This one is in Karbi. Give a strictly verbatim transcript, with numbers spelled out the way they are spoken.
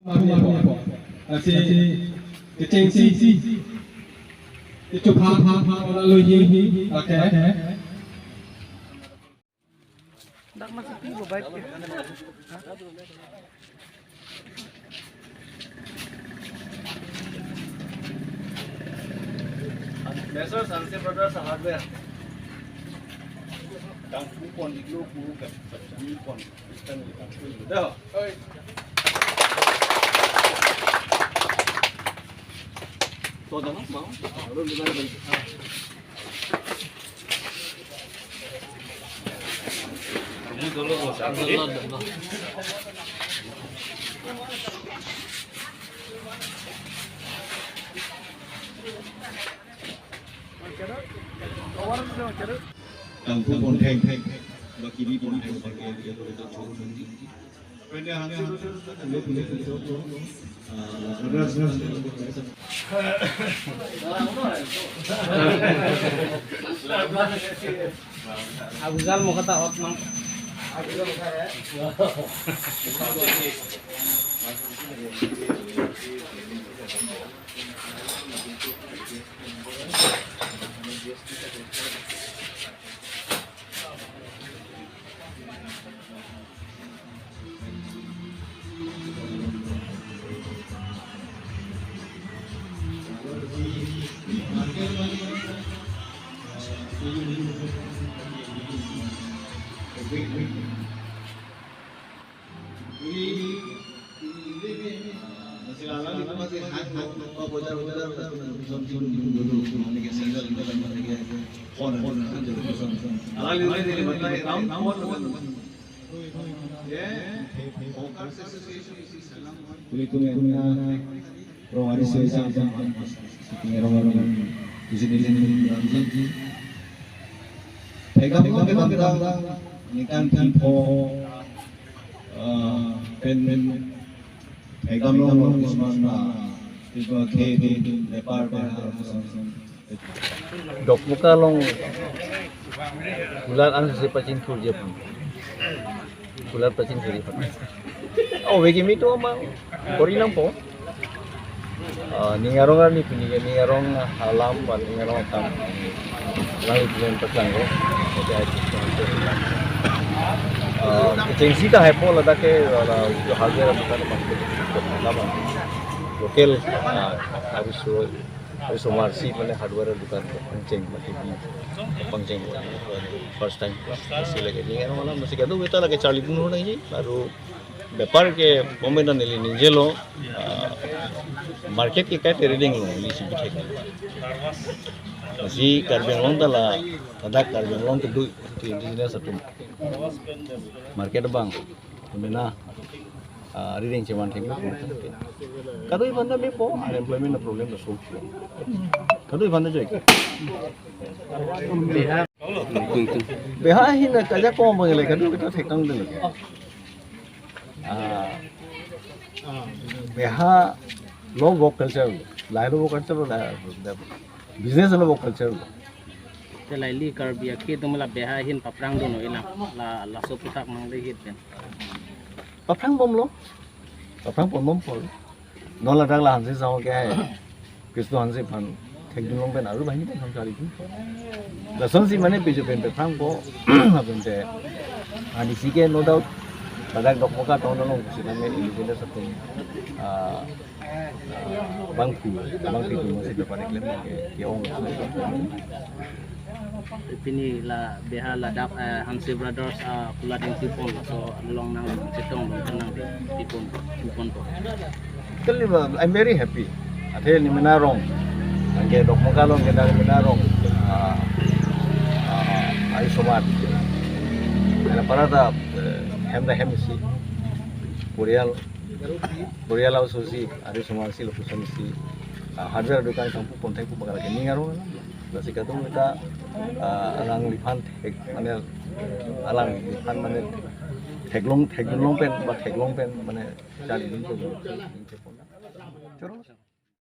Mami po. Lasi kechengsi, kechupha, ala lui hi, okay. Dak masih pi bo baik ya. Messrs Hanse Brothers Hardware. Kangpu pon iglo pu kangpu pon. Dah. Kangpu pon theng theng, baki bi pon theng theng. Abujal mo kata ot mang. Kulitum yang punya rong ari soi sa jam, sitting rong ari, di sini, di sini, di sini. Pegang, pegang, pegang, ini kan tempo, eh, pen, pen, pegang long, long, isman, ah, tiba ke, ke, depar, depar, Dokmoka along kulat an si pachingthurji aphan. Kulat pachingthurji aphan. Oh, vegi mi to mang kori nangpo. Ah, ning arong arni pini ke ning arong alam, ning arong akam. Lang ipin paklanglo. Jadi, ah, kechengsi ta hai po ladak ke, la, la, hardware dukan apa, apa, local, ah, harus Aru somar si mane hardware dukan pangcheng mati di pangcheng first time si lake ni ano malam masih kado beta lake charlidun nangji aru bepar ke pemena neli ningjelo, ah, market ke kai trading lo neli si bithek. Masih Karbi Anglong ta la ladak Karbi Anglong kedo di di satu market abang. Mena, ah, reading cheman thek. Kadoi aphan ta mepo, unemployment problem ta solve. Kadoi aphan ta joi. Beha hi na kaja kom bang le, kadoi kita thek tang dulu. Ah, beha lo work culture, lahai lo work culture, la business lo work culture. Te lahai li Karbi akhei atum la beha ahin paphrang dun-o ilang. La, laso aphuthak nang le hit pen. Paphrang bomlo. Paphrang pon bompo. Non ladak la Hanse Sahok ke hai. Kristo Hanse aphan thekdun long pen aru banghini pen ham charlidun. Lasonsi mane piju pen paphrangpo. Apente. Ani si ke no doubt. Ladak Dokmoka town along si mane ini sini satu. Ah, bangphu, bangphu itu masih dapat diklaim ke, ke ong. Pini la beha ladak, eh, Hanse Brothers, ah, kulat ingpipon, so along nang chetong dong kenang di, pipon, pipon po. Kali ba, I'm very happy. Athe ni mena rong. Angke Dokmoka along ke dak mena rong. Ah, ah, ai somat. Ada para ta, eh, hem da hem si. Porial Porial aso si, ari somar si, lapuson si, ah, hardware dukan kangpu pon thek pu bagara ke ning arong alam. Lasi kadung kita, ah, alangliphan thek, mane alangliphan mane theklong, theklong pen, ba theklong pen, mane charlidun pen. Choro.